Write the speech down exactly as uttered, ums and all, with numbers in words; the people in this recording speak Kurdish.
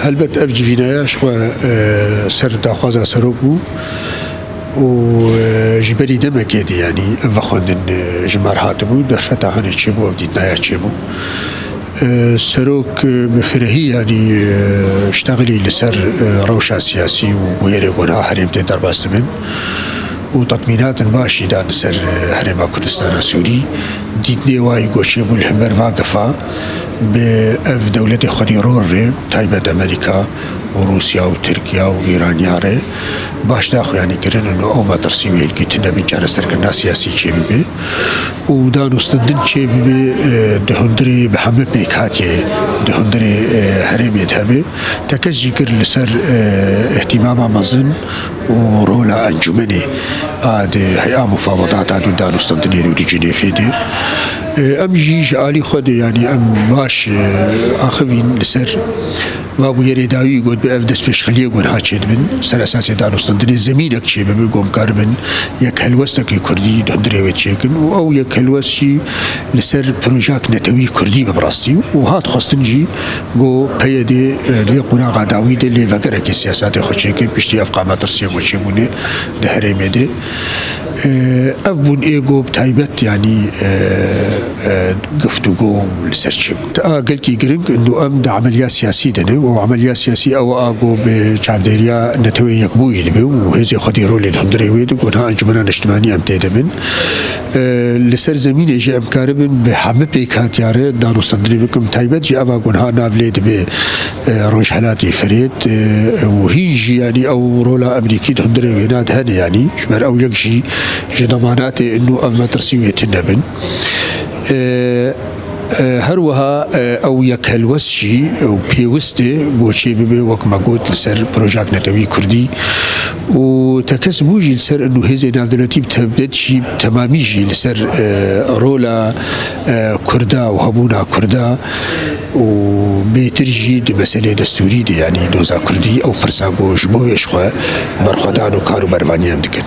Helbet ev civînaya ji xwe, e, ser daxwaza serok bû û, e, ji berî demekê de, yanî ev vexwendin, e, ji me re hatibû, derfeta hene çêbû, ev dîtnaya çêbû. E, serok, e, bi firehî, yanî, e, ştexilî li ser, e, rewşa siyasî û bûyerê gunha herêm tê derbas dibin û tetmînatin baş jî dan li ser, e, Herêma Kurdistana Sûrî. Dîtnê wayî ku çêbû li hember va gefa bi ev dewletê xwedî ror re, taybet Amerîka û Rûsya û Tirkiya û Îraniya re baş daxuyanî kirin û ew metirsî wê hilgî tune bin çareserkirina siyasî çêbibe û danûstendin çêbibe, e, di hundirê bi hemî pêkhatiyê di hundirê, e, herêmê de hebe. Tekez jî kir li ser, e, îhtîmama mezin û rola encûmenê a di heya mufawedata û danûstendinê û di Cinêfê de. E, em jî ji alî xwe de, yanî em baş, e, axivîn li ser va bûyerê dawî got bi ev destpêşxeliyê gunha çêdibin, ser esasê danûstendinê zemînek çêbibe, ku em karibin yek helwestekî kurdî di hundirê wê çêkin û ew yek helwest jî li ser projak netewî kurdî be bi rastî û hat xwestin jî ku P Y D, e, di vê qonaxa dawî de lêvegerekê siyasatê xwe çêke piştî ev qametirsiyê ku çêbûne di herêmê de. E, ev bûn ê ku bi taybet, yanî, e, e, guftûgo li ser çêbû. A gelkî giring, û em di emeliya siyasî de ne û emeliya siyasî ew a ku bi çavdêriya Neteweyê Yekbûyî dibe û hêzê xwedî rolê di hundirê wê de ku niha Encûmena Niştimanî em tê de bin. E, li ser zemînê jî em karibin bi hemî pêkhatiya re danûstendinê bikin. Taybet jî eva ku niha nav lê dibe, e, Rojhelatê Firêt, e, û hîn jî, yanî ew rola Amerîkî di hundirê wêna de hene, yanî ji ber ew yek jî ji demanatê û ev metirsî wê tune bin. E, e, her wiha, e, ew yek helwest jî û pêwist e ku çêbibe, wek me got, li ser projak netewî kurdî û tekez bû jî li ser û hêzê navdewletî bi tebet jî, temamî jî li ser, e, rola, e, kurda û hebûna kurda û bêtir jî di meselê destûrî de, yanî doza kurdî, ew pirsa ku ji bo wê ji xwe berxwedan û kar û bervanî em dikin.